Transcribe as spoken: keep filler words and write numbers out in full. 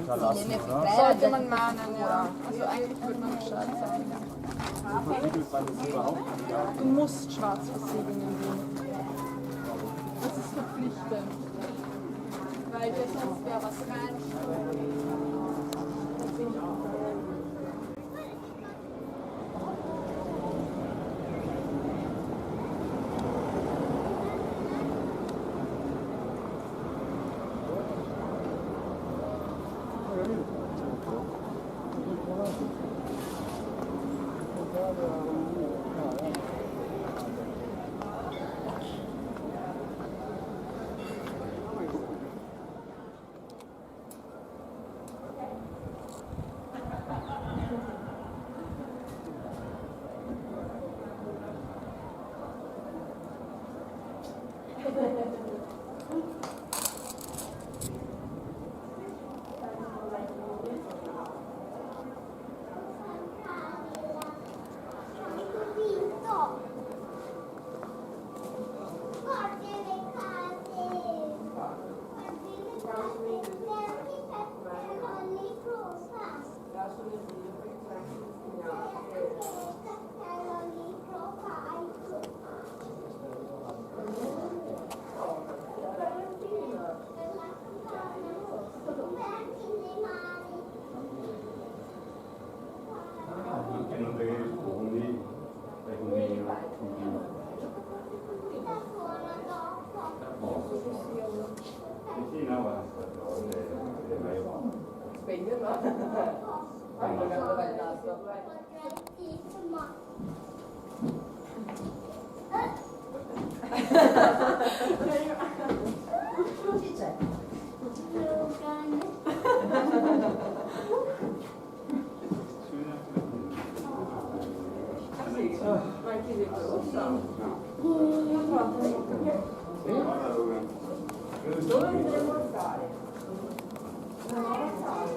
Sollte man machen, ja. Also eigentlich würde man Bescheid sagen. Du musst schwarz versiegeln in Wien. Das ist verpflichtend. Weil wir sonst wäre was rein. Che no te rispondi, e quindi... Sì, sì, no, basta, no, eh, eh, ma io... Spegno, no? Allora, dove va il tasto? Chi c'è? Ah, sì? Ma chi sei tu? Dove andremo a stare? Una nuova stanza.